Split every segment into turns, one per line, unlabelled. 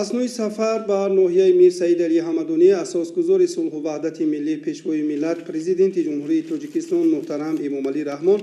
Аснои сафар ба ноҳияи Мир Саид Алӣ Ҳамадонӣ асосгузори сулҳу ваҳдати миллӣ, Пешвои миллат, Президенти Ҷумҳурии Тоҷикистон муҳтарам Эмомалӣ Раҳмон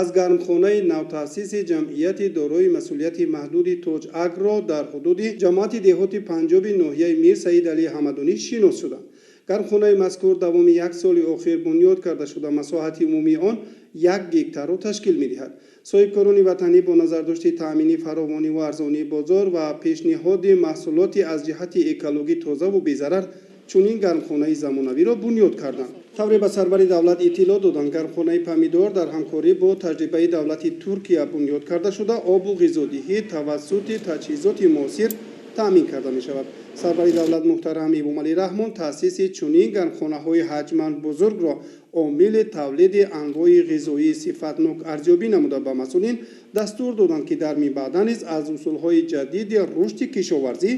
аз гармхонаи навтаъсиси ҷамъияти дорои масъулияти маҳдуди Тоҷ Агро дар ҳудуди ҷамоати деҳоти Панҷоби ноҳияи Мир Саид Алӣ Ҳамадонӣ шинос шуданд. Гармхонаи мазкур давоми як соли охир бунёд карда шуда, масоҳати умумии он 1 гектарро ташкил медиҳад. Соҳибкорони ватанӣ бо назардошти таъмини фаровонӣ ва арзонии бозор ва пешниҳоди маҳсулоти аз ҷиҳати экологӣ тозаву безарар чунин гармхонаи замонавиро бунёд карданд. Тавре ба сарвари давлат иттилоъ доданд, гармхонаи помидор дар ҳамкорӣ бо таҷрибаи давлати Туркия бунёд карда шуда, обу ғизодиҳӣ тавассути таҷҳизоти муосир таъмин карда мешавад. Сарвари давлат муҳтарам Эмомалӣ Раҳмон таъсиси чунин гармхонаҳои ҳаҷман бузургро омили тавлиди анвои ғизоии сифатнок арзёбӣ намуда, ба масъулин дастур доданд, ки дар минбаъда низ аз усулҳои ҷадиди рушди кишоварзӣ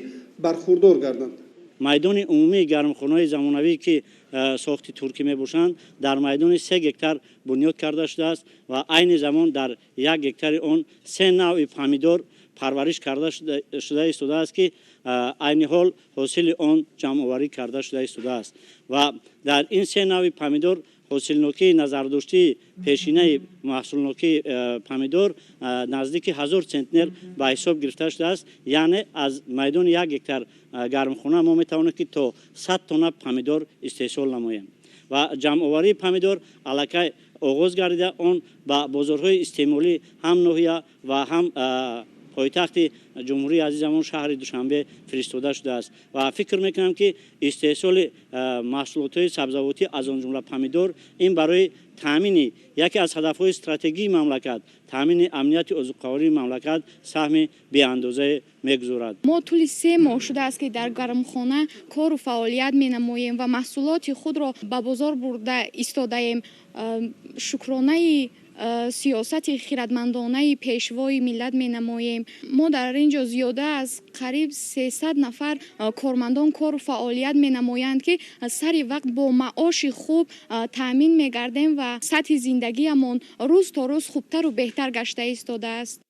бархурдор гарданд.
Майдони умумии гармхонаҳои замонавӣ, ки сохти туркӣ мебошанд, дар майдони 3 гектар бунёд карда шудааст ва айни замон дар 1 гектари он се навъи помидор парвариш карда шуда истодааст, ки айни ҳол ҳосили он ҷамъоварӣ карда шуда истодааст. Ва дар ин се навъи помидор ҳосилнокии назардоштии пешинаи маҳсулнокии помидор наздики 1000 центнер ба ҳисоб гирифта шудааст. Яъне аз майдони 1 гектар гармхона мо метавонем, ки то 100 тонна помидор истеҳсол намоем. Ва ҷамъоварии помидор аллакай оғоз гардида, он ба бозорҳои истеъмолӣ ҳам ноҳия ва ҳам пойтахти ҷумҳурии азизамон, шаҳри Душанбе, фиристода шудааст. Ва фикр мекунам, ки истеҳсоли маҳсулотҳои сабзавотӣ, аз он ҷумла помидор, ин барои таъмини яке аз ҳадафҳои стратегии мамлакат, таъмини амнияти озуқавории мамлакат саҳми беандозае мегузорад.
Мо тӯли 3 моҳ шудааст, ки дар гармхона кору фаъолият менамоем ва маҳсулоти худро ба бозор бурда истодаем. Шукронаи сиёсати хирадмандонаи Пешвои миллат менамоем. Мо дар ин ҷо зиёда аз қариб 300 нафар кормандон кору фаъолият менамоянд, ки сари вақт бо маоши хуб таъмин мегардем ва сатҳи зиндагиамон рӯз то рӯз хубтару беҳтар гашта истодааст.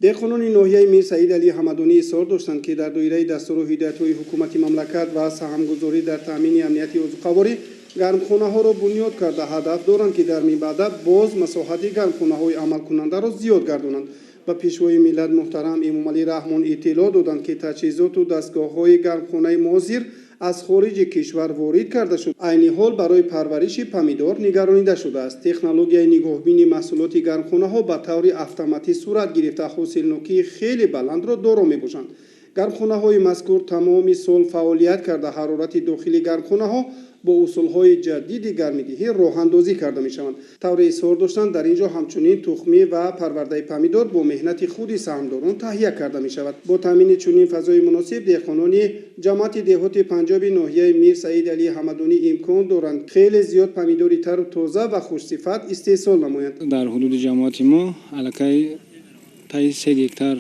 Деҳқонони ноҳияи Мир Саид Алӣ Ҳамадонӣ изҳор доштанд, ки дар доираи дастуру ҳидоятҳои ҳукумати мамлакат ва саҳмгузорӣ дар таъмини амнияти озуқаворӣ гармхонаҳоро бунёд карда, ҳадаф доранд, ки дар минбаъда боз масоҳати гармхонаҳои амалкунандаро зиёд гардонанд. Ба Пешвои миллат муҳтарам Эмомалӣ Раҳмон иттилоъ доданд, ки таҷҳизоту дастгоҳҳои гармхонаи муосир аз хориҷи кишвар ворид карда шуд, айни ҳол барои парвариши помидор нигаронида шудааст. Технологияи нигоҳбини маҳсулоти гармхонаҳо ба таври автоматӣ сурат гирифта, ҳосилнокии хеле баландро доро мебошанд. Гармхонаҳои мазкур тамоми сол фаъолият карда, ҳарорати дохили гармхонаҳо бо усулҳои ҷадиди гармидиҳӣ роҳандозӣ карда мешаванд. Тавре изҳор доштанд, дар ин ҷо ҳамчунин тухмӣ ва парвардаи помидор бо меҳнати худи саҳмдорон таҳия карда мешавад. Бо таъмини чунин фазои муносиб деҳқонони ҷамоати деҳоти Панҷоби ноҳияи Мир Саид Алӣ Ҳамадонӣ имкон доранд, хеле зиёд помидори тару тоза ва хушсифат истеҳсол намоянд.
Дар ҳудуди ҷамоати мо аллакай таи 3 гектар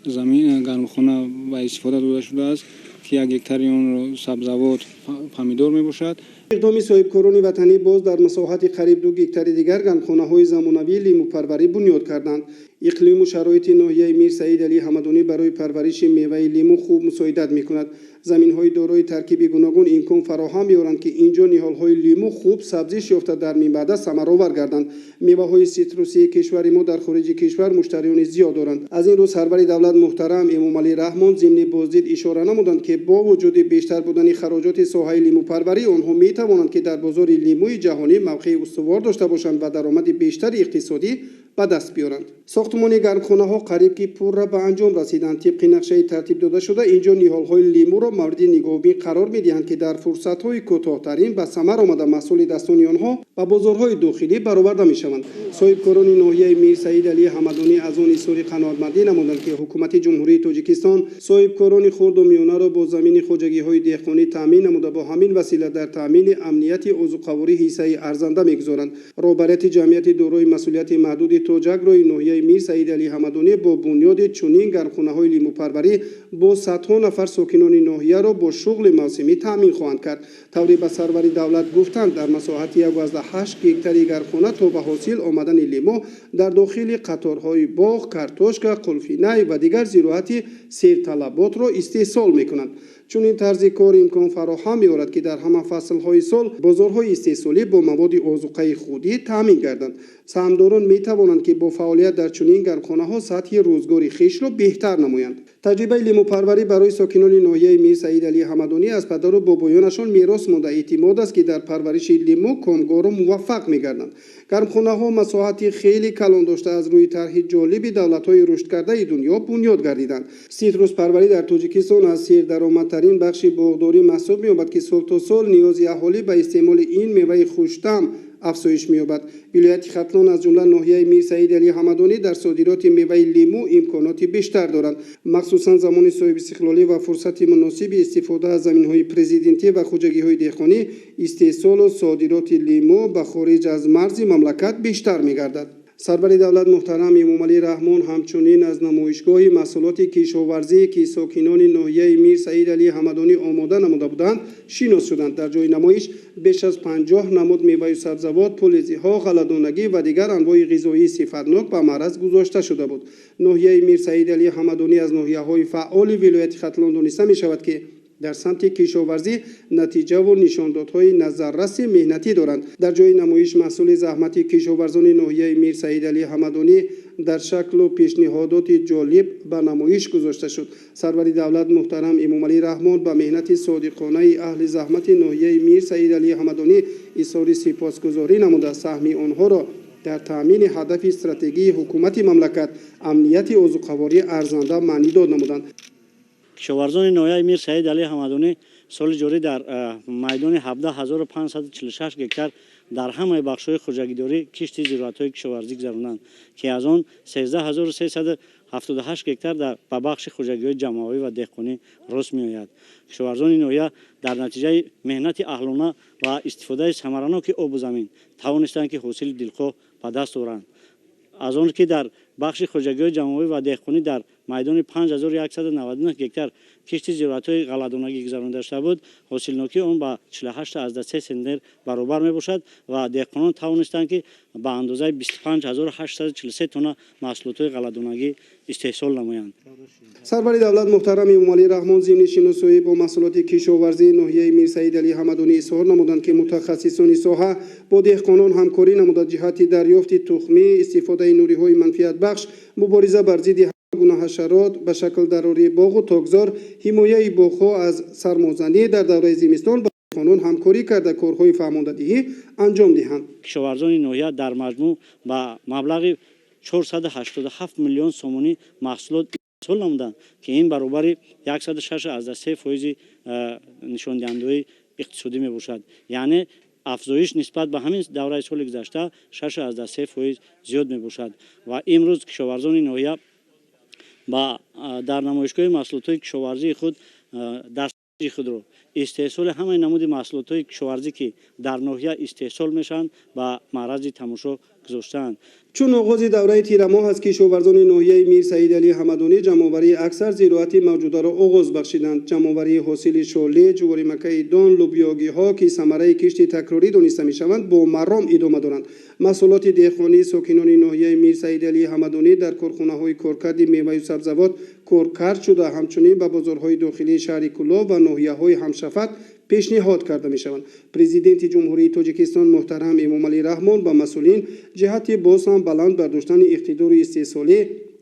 замин гармхона ба истифода дода шудааст, ки 1 гектари онро сабзавот, помидор мебошад.
Иқдоми соҳибкорони ватанӣ боз дар масоҳати қариб 2 гектари дигар гармхонаҳои замонавии лимӯпарварӣ бунёд карданд. Иқлиму шароити ноҳияи Мир Саид Алӣ Ҳамадонӣ барои парвариши меваи лимӯ хуб мусоидат мекунад. Заминҳои дорои таркиби гуногун имкон фароҳам меоранд, ки ин ҷо ниҳолҳои лимӯ хуб сабзиш ёфта, дар минбаъда самаровар гарданд. Меваҳои ситрусии кишвари мо дар хориҷи кишвар муштариёни зиёд доранд. Аз ин рӯ сарвари давлат муҳтарам Эмомалӣ Раҳмон зимни боздид ишора намуданд, ки бо вуҷуди бештар будани хароҷоти соҳаи лимӯпарварӣ, онҳо метавонанд, ки дар бозори лимӯи ҷаҳонӣ мавқеи устувор дошта бошанд ва даромади бештари иқтисодӣ ба даст биёранд. Сохтмони гармхонаҳо қариб ки пурра ба анҷом расиданд. Тибқи нақшаи тартиб додашуда, ин ҷо ниҳолҳои лимӯро мавриди нигоҳубин қарор медиҳанд, ки дар фурсатҳои кӯтоҳтарин ба самар омада, маҳсули дастони онҳо ба бозорҳои дохилӣ бароварда мешаванд. Соҳибкорони ноҳияи Мир Саид Алӣ Ҳамадонӣ аз он изҳори қаноатмандӣ намуданд, ки ҳукумати Ҷумҳурии Тоҷикистон соҳибкорони хурду миёнаро бо замини хоҷагиҳои деҳқонӣ таъмин намуда, бо ҳамин васила дар таъмини амнияти озуқаворӣ ҳиссаи арзанда мегузоранд. Роҳбарияти ҷамъияти дорои масъулияти маҳдуди Тоҷагрои ноҳияи ноҳияи Мир Саид Алӣ Ҳамадонӣ бо бунёди чунин гармхонаҳои лимӯпарварӣ бо садҳо нафар сокинони ноҳияро бо шуғли мавсимӣ таъмин хоҳанд кард. Тавре ба сарвари давлат гуфтанд, дар масоҳати 1,8 гектари гармхона то ба ҳосил омадани лимӯ дар дохили қаторҳои боғ картошка, қулфинай ва дигар зироати серталаботро истеҳсол мекунанд. Чунин тарзи кор имкон фароҳам меорад, ки дар ҳама фаслҳои сол бозорҳои истеҳсолӣ бо маводи озуқаи худӣ таъмин гарданд. Саҳмдорон метавонанд, ки бо фаъолият дар чунин гармхонаҳо сатҳи рӯзгори хешро беҳтар намоянд. Таҷрибаи лимӯпарварӣ барои сокинони ноҳияи Мир Саид Алӣ Ҳамадонӣ аз падару бобоёнашон мерос монда, эътимод аст, ки дар парвариши лимӯ комгору муваффақ мегарданд. Гармхонаҳо масоҳати хеле калон дошта, аз рӯи тарҳи ҷолиби давлатҳои рушдкардаи дунё бунёд гардиданд. Ситруспарварӣ дар Тоҷикистон аз сердаромадтарин бахши боғдорӣ маҳсуб меёбад, ки сол то сол ниёзи аҳолӣ ба истеъмоли ин меваи хуштаъм афзоиш меёбад. Вилояти Хатлон, аз ҷумла ноҳияи Мир Саид Алӣ Ҳамадонӣ, дар содироти меваи лимӯ имконоти бештар доранд. Махсусан замони соҳибистиқлолӣ ва фурсати муносиби истифода аз заминҳои президентӣ ва хоҷагиҳои деҳқонӣ истеҳсолу содироти лимӯ ба хориҷ аз марзи мамлакат бештар мегардад. Сарвари давлат муҳтарам Эмомалӣ Раҳмон ҳамчунин аз намоишгоҳи маҳсулоти кишоварзӣ, ки сокинони ноҳияи Мир Саид Алӣ Ҳамадонӣ омода намуда буданд, шинос шуданд. Дар ҷои намоиш беш аз 50 намуд меваю сабзавот, полезиҳо, ғалладонагӣ ва дигар анвои ғизоии сифатнок ба маъраз гузошта шуда буд. Ноҳияи Мир Саид Алӣ Ҳамадонӣ аз ноҳияҳои фаъоли вилояти Хатлон дониста мешавад, ки дар самти кишоварзӣ натиҷаву нишондодҳои назарраси меҳнатӣ доранд. Дар ҷои намоиш маҳсули заҳмати кишоварзони ноҳияи Мир Саид Алӣ Ҳамадонӣ дар шаклу пешниҳодоти ҷолиб ба намоиш гузошта шуд. Сарвари давлат муҳтарам Эмомалӣ Раҳмон ба меҳнати содиқонаи аҳли заҳмати ноҳияи Мир Саид Алӣ Ҳамадонӣ изҳори сипосгузорӣ намуда, саҳми онҳоро дар таъмини ҳадафи стратегии ҳукумати мамлакат, амнияти озуқаворӣ, арзанда маънидод намуданд.
Кишоварзони ноҳияи Мир Саид Алӣ Ҳамадонӣ соли ҷорӣ дар майдони 17 546 гектар дар ҳамаи бахшҳои хоҷагидорӣ кишти зироатҳои кишоварзӣ гузаронанд, ки аз он 13 378 гектар ба бахши хоҷагиҳои ҷамъиявӣ ва деҳқонӣ рост меояд. Кишоварзони ноҳия дар натиҷаи меҳнати аҳлона ва истифодаи самараноки обу замин тавонистанд, ки ҳосили дилхоҳ ба даст оранд. Аз он ки дар бахши хоҷагиҳои ҷамъиявӣ ва деҳқонӣ дар майдони 5199 гектар кишти зироатҳои ғалладонагӣ гузаронида шуда буд, ҳосилнокии он ба 48,3 центнер баробар мебошад ва деҳқонон тавонистанд, ки ба андозаи 25 843 тонна маҳсулотҳои ғалладонагӣ истеҳсол намоянд.
Сарвари давлат муҳтарам Эмомалӣ Раҳмон зимни шиносоӣ бо маҳсулоти кишоварзии ноҳияи Мир Саид Алӣ Ҳамадонӣ изҳор намуданд, ки мутахассисони соҳа бо деҳқонон ҳамкорӣ намуда, ҷиҳати дарёфти тухмӣ, истифодаи нуриҳои манфиатбахш, мубориза бар зидди гуна ҳашарот, ба шакл дарории боғу токзор, ҳимояи боғҳо аз сармозанӣ дар давраи зимистон бо деҳқонон ҳамкорӣ карда, корҳои фаҳмондадиҳӣ анҷом диҳанд.
Кишоварзони ноҳия дар маҷмӯъ ба маблағи 487 миллион сомонӣ маҳсулот истеҳсол намуданд, ки ин баробари 106,3 фоизи нишондиҳандаҳои иқтисодӣ мебошад, яъне афзоиш нисбат ба ҳамин давраи соли гузашта 6,3% зиёд мебошад. Ва имрӯз кишоварзони ноҳия ба дар намоишгоҳи маҳсулотҳои кишоварзии худ дасти худро истеҳсоли ҳамаи намуди маҳсулотҳои кишоварзӣ, ки дар ноҳия истеҳсол мешаванд, ба маърази тамошо гузоштаанд.
Чун оғози давраи тирамоҳ аст, кишоварзони ноҳияи Мир Саид Алӣ Ҳамадонӣ ҷамъоварии аксар зироати мавҷударо оғоз бахшиданд. Ҷамъоварии ҳосили шоле, ҷуворимакаи дон, лубёгиҳо, ки самараи кишти такрорӣ дониста мешаванд, бо маром идома доранд. Маҳсулоти деҳқонии сокинони ноҳияи Мир Саид Алӣ Ҳамадонӣ дар корхонаҳои коркарди меваю сабзавот коркард шуда, ҳамчунин ба бозорҳои дохилии шаҳри Кӯлоб ва ноҳияҳои ҳамшафат пешниҳод карда мешаванд. Президенти Ҷумҳурии Тоҷикистон муҳтарам Эмомалӣ Раҳмон ба масъулин ҷиҳати боз ҳам баланд бардоштани иқтидори истеҳсолӣ,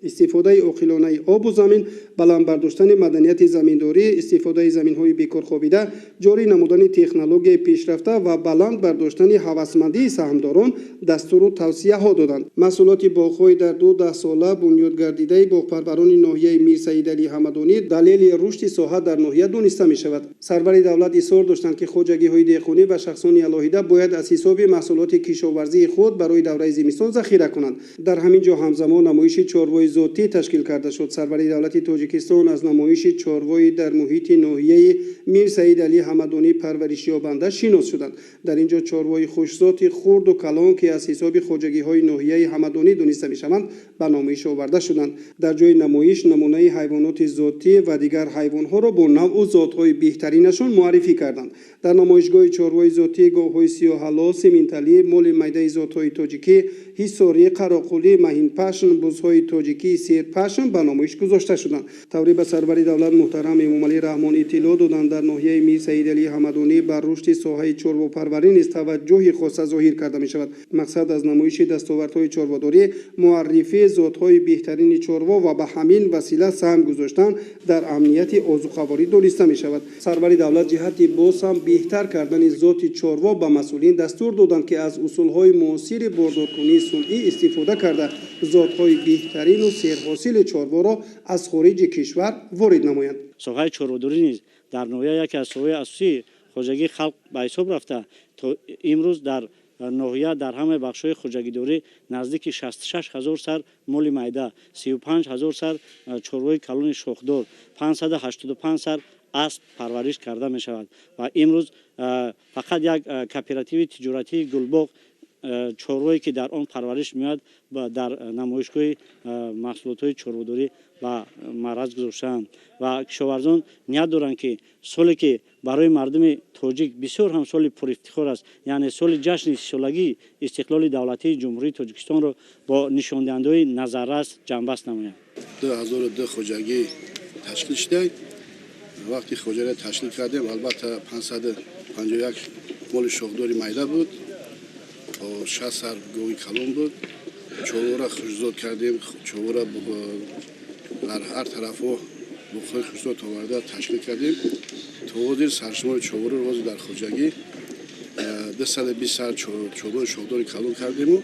истифодаи оқилонаи обу замин, баланд бардоштани маданияти заминдорӣ, истифодаи заминҳои бекорхобида, ҷорӣ намудани технологияи пешрафта ва баланд бардоштани ҳавасмандии саҳмдорон дастуру тавсияҳо доданд. Маҳсулоти боғҳои дар ду даҳсола бунёдгардидаи боғпарварони ноҳияи Мир Саид Алӣ Ҳамадонӣ далели рушди соҳа дар ноҳия дониста мешавад. Сарвари давлат изҳор доштанд, ки хоҷагиҳои деҳқонӣ ва шахсони алоҳида бояд аз ҳисоби маҳсулоти кишоварзии худ барои давраи зимистон захира кунанд. Дар ҳамин ҷо ҳамзамон намоиши чорвои зотӣ ташкил карда шуд. Сарвари давлати Тоҷикистон аз намоиши чорвои дар муҳити ноҳияи Мир Саид Алӣ Ҳамадонӣ парваришёбанда шинос шуданд. Дар ин ҷо чорвои хушзоти хурду калон, ки аз ҳисоби хоҷагиҳои ноҳияи Ҳамадонӣ дониста мешаванд, ба намоиш оварда шуданд. Дар ҷои намоиш намунаи ҳайвоноти зотӣ ва дигар ҳайвонҳоро бо навъу зотҳои беҳтаринашон муаррифӣ карданд. Дар намоишгоҳи чорвои зотӣ говҳои сиёҳҳало, симинталӣ, моли майдаи зотҳои тоҷикӣ, ҳисорӣ, қароқулӣ, маҳинпашм, бузҳои тоҷикии серпашм ба намоиш гузошта шуданд. Тавре ба сарвари давлат муҳтарам Эмомалӣ Раҳмон иттилоъ доданд, дар ноҳияи Мир Саид Алии Ҳамадонӣ бар рушди соҳаи чорвопарварӣ низ таваҷҷӯҳи хоса зоҳир карда мешавад. Мақсад аз намоиши дастовардҳои чорводорӣ муаррифии зотҳои беҳтарини чорво ва ба ҳамин васила саҳм гузоштан дар амнияти озуқаворӣ дониста мешавад. Сарвари давлат ҷиҳати боз ҳам беҳтар кардани зоти чорво ба масъулин дастур доданд, ки аз усулҳои муосири бордоркунии сунъӣ истифода карда, зотҳои беҳтарину серҳосили чорворо аз хориҷи кишвар ворид намоянд.
Соҳаи чорводорӣ низ дар ноҳия яке аз соҳаҳои асосии хоҷагии халқ ба ҳисоб рафта, то имрӯз дар ноҳия дар ҳамаи бахшҳои хоҷагидорӣ наздики 66 ҳазор сар моли майда, 35 ҳазор сар чорвои калони шохдор, 585 сар асп парвариш карда мешавад. Ва имрӯз фақат як кооперативи тиҷоратии Гулбоғ чорвое ки дар он парвариш меояд, дар намоишгоҳи маҳсулотҳои чорводорӣ ба маъраз гузоштаанд. Ва кишоварзон ният доранд, ки соле ки барои мардуми тоҷик бисёр ҳам соли пурифтихор аст, яъне соли ҷашни сисолагии истиқлоли давлатии Ҷумҳурии Тоҷикистонро бо нишондиҳандаҳои назаррас ҷамъбаст намоянд.
2002 хоҷагӣ ташкил шуда. Вақти хоҷагиро ташкил кардем, албатта, 551 моли шохдори майда буд, 60 сар гови калон буд. Чорвора хушзод кардем, чорвора дар ҳар тарафҳо буқҳои хушзод оварда ташкил кардем. То ҳозир саршумори чорворо ҳозир дар хоҷагӣ 220 сар чорвои шохдори калон кардему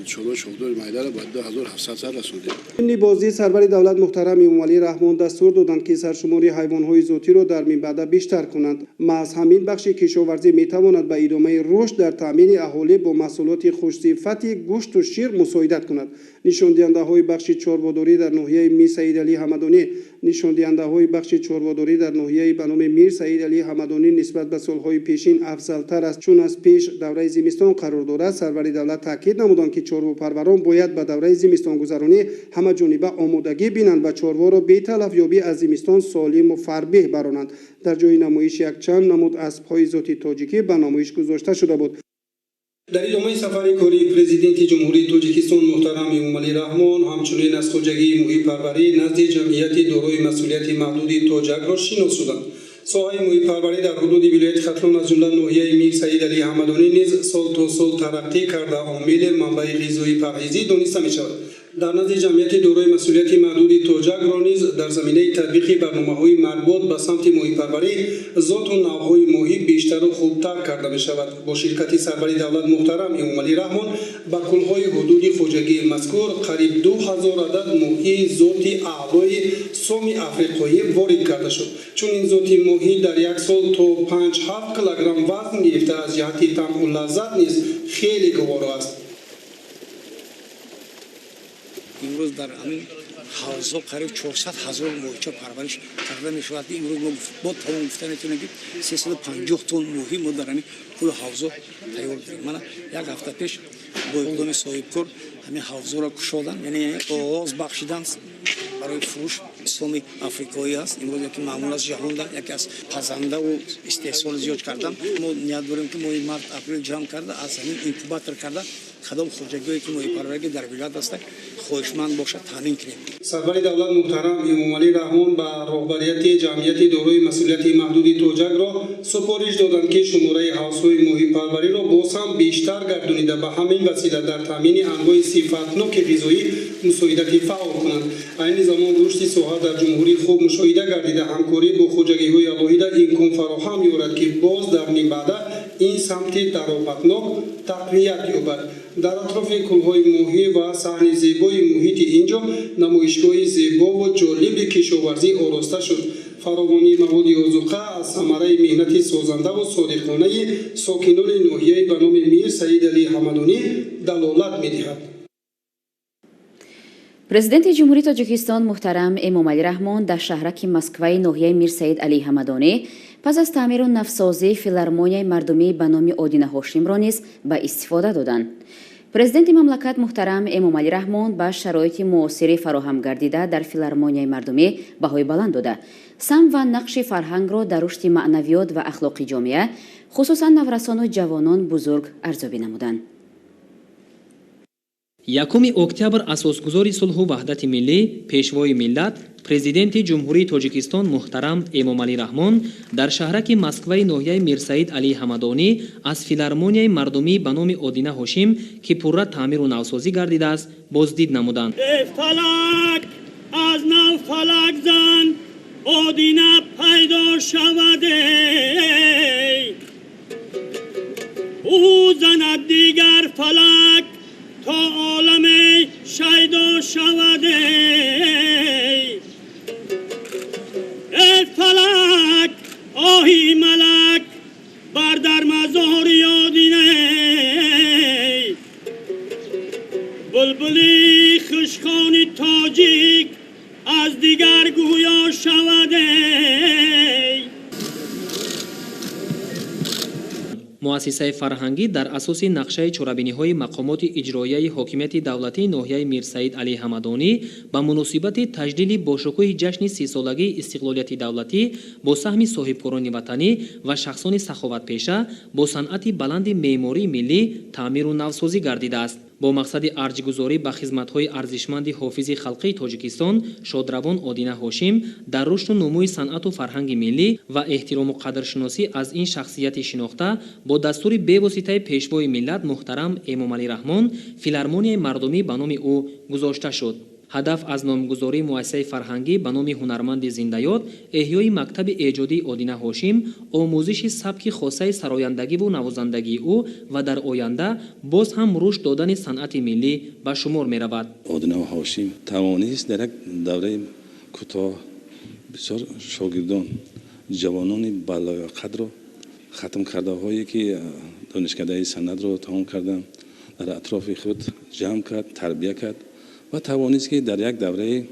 чорвои шохдори майдаро ба 2700 сар расондем.
Зимни боздид сарвари давлат муҳтарам Эмомалӣ Раҳмон дастур доданд, ки саршумори ҳайвонҳои зотиро дар минбаъда бештар кунанд. Маҳз ҳамин бахши кишоварзӣ метавонад ба идомаи рушд дар таъмини аҳолӣ бо маҳсулоти хушсифати гӯшту шир мусоидат кунад. Нишондиҳандаҳои бахши чорводорӣ дар ноҳияи Мир Саид Алӣ Ҳамадонӣ Нишондиҳандаҳои бахши чорводорӣ дар ноҳияи ба номи Мир Саид Алӣ Ҳамадонӣ нисбат ба солҳои пешин афзалтар аст. Чун аз пеш давраи зимистон қарор дорад, сарвари давлат таъкид намуданд, ки чорвопарварон бояд ба давраи зимистонгузаронӣ ҳамаҷониба омодагӣ бинанд ва чорворо беталафёбӣ аз зимистон солиму фарбеҳ баронанд. Дар ҷои намоиш якчанд намуд аспҳои зоти тоҷикӣ ба намоиш гузошта шуда буд. Дар идомаи сафари кории Президенти Ҷумҳурии Тоҷикистон муҳтарам Эмомалӣ Раҳмон ҳамчунин аз хоҷагии моҳипарварӣ назди ҷамъияти дорои масъулияти маҳдуди Тоҷакро шинос шуданд. Соҳаи моҳипарварӣ дар ҳудуди вилояти Хатлон, аз ҷумла ноҳияи Мир Саид Алии Ҳамадонӣ низ сол то сол тараққӣ карда, омили манбаи ғизои парҳезӣ дониста мешавад. Дар назди ҷамъияти дорои масъулияти маҳдуди Тоҷакро низ дар заминаи татбиқи барномаҳои марбут ба самти моҳипарварӣ зоту навъҳои моҳӣ бештару хубтар карда мешавад. Бо ширкати сарвари давлат муҳтарам Эмомалӣ Раҳмон ба кӯлҳои ҳудуди хоҷагии мазкур қариб 2000 адад моҳии зоти аълои соми африқоӣ ворид карда шуд. Чунин зоти моҳӣ дар як сол то 5-7 килограмм вазн гирифта, аз ҷиҳати таъму лаззат низ хеле гуворо аст.
Имрӯз дар ҳамин ҳавзҳо қариб 400 ҳазор моҳича парвариш карда мешавад. Имрӯз мо бо тавон гуфта метавонем, ки 350 тонн моҳӣ мо дар ҳамин кӯлу ҳавзҳо тайёр дорем. Мана, як ҳафта пеш бо иқдоми соҳибкор ҳамин ҳавзҳоро кушодан, яъне оғоз бахшидан барои фурӯш. Соми африқоӣ аст, имрӯз яке маъмул аст ҷаҳонда, яке аз пазандаву истеҳсоли зиёд кардан. Мо ният дорем, ки моҳи март, апрел ҷамъ карда, аз ҳамин инкубатор карда, кадом хоҷагиҳое ки моҳипарварӣ дар вилоят ҳастанд, хоҳишманд бошад, таъмин кунем.
Сарвари давлат муҳтарам Эмомалӣ Раҳмон ба роҳбарияти ҷамъияти дорои масъулияти маҳдуди Тоҷакро супориш доданд, ки шумораи ҳавзҳои моҳипарвариро боз ҳам бештар гардонида, ба ҳамин васила дар таъмини анвои сифатноки ғизоӣ мусоидати фаъол кунанд. Айни замон рушди соҳа дар ҷумҳурӣ хуб мушоҳида гардида, ҳамкорӣ бо хоҷагиҳои алоҳида имкон фароҳам меорад, ки боз дар минбаъда ин самти даромаднок тақвият ёбад. Дар атрофи кӯлҳои моҳӣ ва саҳни зебои муҳити ин ҷо намоишгоҳи зебову ҷолиби кишоварзӣ ороста шуд. Фаровонии маводи озуқа аз самараи меҳнати созандаву содиқонаи сокинони ноҳияи ба номи Мир Саид Алии Ҳамадонӣ далолат медиҳад.
Президенти Ҷумҳурии Тоҷикистон муҳтарам Эмомалӣ Раҳмон дар шаҳраки Москваи ноҳияи Мирсаид Алии Ҳамадонӣ пас аз таъмиру навсозии филармонияи мардумӣ ба номи Одина Ҳошимро низ ба истифода доданд. Президенти мамлакат муҳтарам Эмомалӣ Раҳмон ба шароити муосири фароҳам гардида дар филармонияи мардумӣ баҳои баланд дода, сам ва нақши фарҳангро дар рушди маънавиёт ва ахлоқи ҷомеа, хусусан наврасону ҷавонон, бузург арзёбӣ намуданд.
1 октябр асосгузори сулҳу ваҳдати миллӣ, пешвои миллат, Президенти Ҷумҳурии Тоҷикистон муҳтарам Эмомалӣ Раҳмон дар шаҳраки Москваи ноҳияи Мирсаид Алии Ҳамадонӣ аз филармонияи мардумӣ ба номи Одина Ҳошим, ки пурра таъмиру навсозӣ гардидааст, боздид намуданд.
Фалак аз нав фалак зан, Одина пайдо шавад, ӯ занад дигар фалак то оламе шайдо шавад. Эй фалак, оҳи малак бар дар мазори Одина, булбули хушхони тоҷик аз дигар гӯё шавад.
Муассисаи фарҳангӣ дар асоси нақшаи чорабиниҳои мақомоти иҷроияи ҳокимияти давлатии ноҳияи Мирсаид Алии Ҳамадонӣ ба муносибати таҷлили бошукӯҳи ҷашни 30-солагии истиқлолияти давлатӣ бо саҳми соҳибкорони ватанӣ ва шахсони саховатпеша бо санъати баланди меъмории миллӣ таъмиру навсозӣ гардидааст. Бо мақсади арҷгузорӣ ба хизматҳои арзишманди ҳофизи халқии Тоҷикистон шодравон Одина Ҳошим дар рушду нумӯи санъату фарҳанги миллӣ ва эҳтирому қадршиносӣ аз ин шахсияти шинохта бо дастури бевоситаи пешвои миллат муҳтарам Эмомалӣ Раҳмон филармонияи мардумӣ ба номи ӯ гузошта шуд. Ҳадаф аз номгузории муассисаи фарҳангӣ ба номи ҳунарманди зиндаёд эҳёи мактаби эҷодии Одина Ҳошим, омӯзиши сабки хосаи сарояндагиву навозандагии ӯ ва дар оянда боз ҳам рушд додани санъати миллӣ ба шумор меравад.
Одина Ҳошим тавонист дар як давраи кӯтоҳ бисёр шогирдон, ҷавонони балоқадро, хатмкардаҳое ки донишкадаи санъатро тамом карданд, дар атрофи худ ҷамъ кард, тарбия кард ва тавонист ки дар як давраи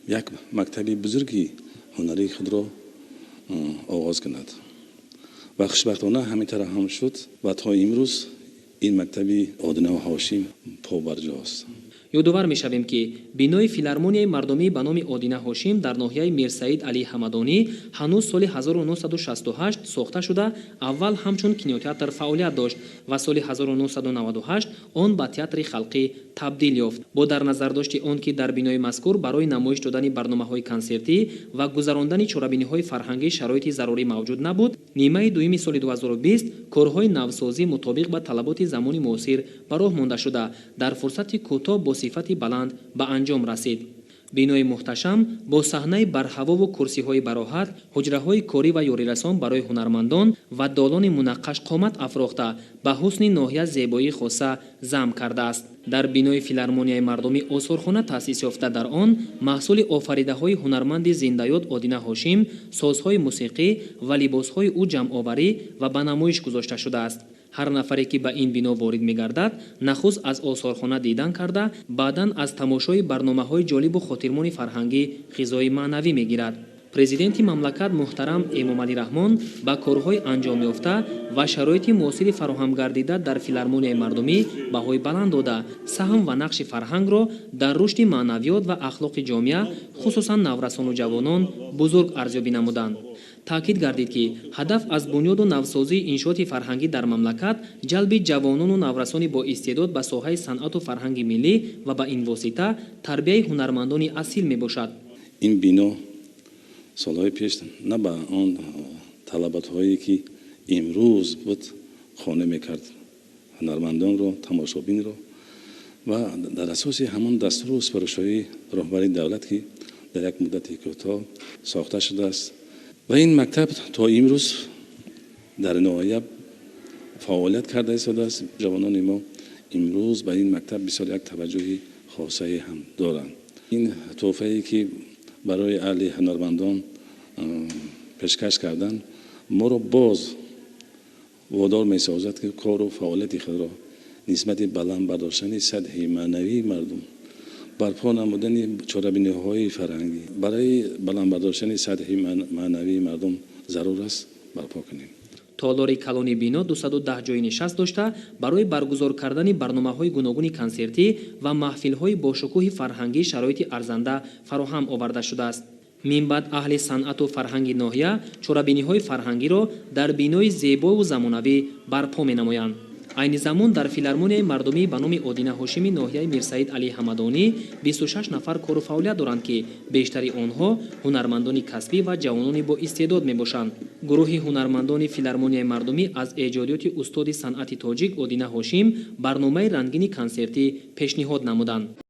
як мактаби бузурги ҳунарии худро оғоз кунад. Ва хушбахтона ҳамин тараф ҳам шуд ва то имрӯз ин мактаби Одина Ҳошим побарҷост.
Ёдовар мешавем, ки бинои филармонияи мардумӣ ба номи Одина Ҳошим дар ноҳияи Мирсаид Алии Ҳамадонӣ ҳанӯз соли 1968 сохта шуда, аввал ҳамчун кинотеатр фаъолият дошт ва соли 1998 он ба театри халқӣ табдил ёфт. Бо дар назардошти он ки дар бинои мазкур барои намоиш додани барномаҳои консертӣ ва гузарондани чорабиниҳои фарҳангӣ шароити зарурӣ мавҷуд набуд, нимаи дуюми соли 2020 корҳои навсозӣ мутобиқ ба талаботи замони муосир ба роҳ монда шуда, дар фурсати кӯтоҳ бо сифати баланд ба анҷом расид. Бинои муҳташам бо саҳнаи барҳавову курсиҳои бароҳат, ҳуҷраҳои корӣ ва ёрирасон барои ҳунармандон ва долони мунаққаш қомат афрохта ба ҳусни ноҳия зебоии хоса зам кардааст. Дар бинои филармонияи мардумӣ осорхона таъсис ёфта, дар он маҳсули офаридаҳои ҳунарманди зиндаёд Одина Ҳошим, созҳои мусиқӣ ва либосҳои ӯ ҷамъоварӣ ва ба намоиш гузошта шудааст. Ҳар нафаре ки ба ин бино ворид мегардад, нахуст аз осорхона дидан карда, баъдан аз тамошои барномаҳои ҷолибу хотирмони фарҳангӣ ғизои маънавӣ мегирад. Президенти мамлакат муҳтарам Эмомалӣ Раҳмон ба корҳои анҷомёфта ва шароити муосири фароҳамгардида дар филармонияи мардумӣ баҳои баланд дода, саҳм ва нақши фарҳангро дар рушди маънавиёт ва ахлоқи ҷомеа, хусусан наврасону ҷавонон, бузург арзёбӣ намуданд. Таъкид гардид, ки ҳадаф аз бунёду навсозии иншооти фарҳангӣ дар мамлакат ҷалби ҷавонону наврасони боистеъдод ба соҳаи санъату фарҳанги миллӣ ва ба ин восита тарбияи ҳунармандони асил мебошад.
Ин бино солҳои пеш на ба он талаботҳое ки имрӯз буд қонеъ мекард ҳунармандонро, тамошобинро ва дар асоси ҳамон дастуру супоришҳои роҳбари давлат, ки дар як муддати кӯтоҳ сохта шудааст ва ин мактаб то имрӯз дар ноҳия фаъолият карда истодааст. Ҷавонони мо имрӯз ба ин мактаб бисёр як таваҷҷӯҳи хосае ҳам доранд. Ин тӯҳфае ки барои аҳли ҳунармандон пешкаш кардан, моро боз водор месозад, ки кору фаъолияти худро нисбати баланд бардоштани сатҳи маънавии мардум, Барпо намудани чорабиниҳои фарҳангӣ барои баланд бардоштани сатҳи маънавии мардум зарур аст, барпо кунем.
Толори калони бино 210 ҷойи нишаст дошта, барои баргузор кардани барномаҳои гуногуни консертӣ ва маҳфилҳои бошукӯҳи фарҳангӣ шароити арзанда фароҳам оварда шудааст. Минбаъд аҳли санъату фарҳанги ноҳия чорабиниҳои фарҳангиро дар бинои зебову замонавӣ барпо менамоянд. Айни замон дар филармонияи мардумӣ ба номи Одина Ҳошими ноҳияи Мирсаид Алӣ Ҳамадонӣ 26 нафар кору фаъолият доранд, ки бештари онҳо ҳунармандони касбӣ ва ҷавонони боистеъдод мебошанд. Гурӯҳи ҳунармандони филармонияи мардумӣ аз эҷодиёти устоди санъати тоҷик Одина Ҳошим барномаи рангини консертӣ пешниҳод намуданд.